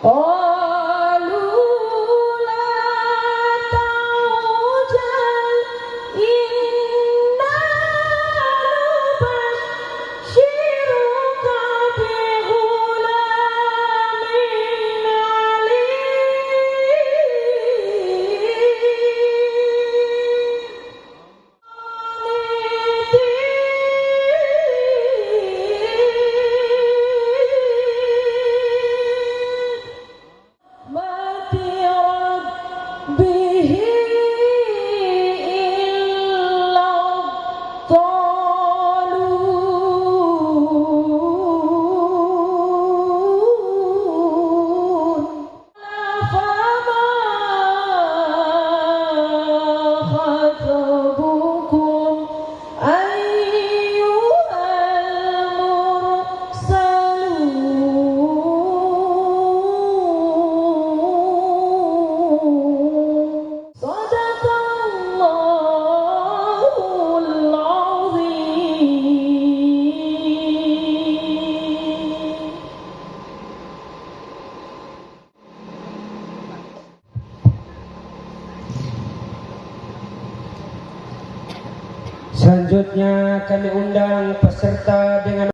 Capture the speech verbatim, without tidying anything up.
قالوا لا توجل إنا نبشرك بغلام عليم رحمة ربه إلا الضالون. فما خطبكم أيها المرسلون. صدق الله العظيم. Selanjutnya kami undang peserta dengan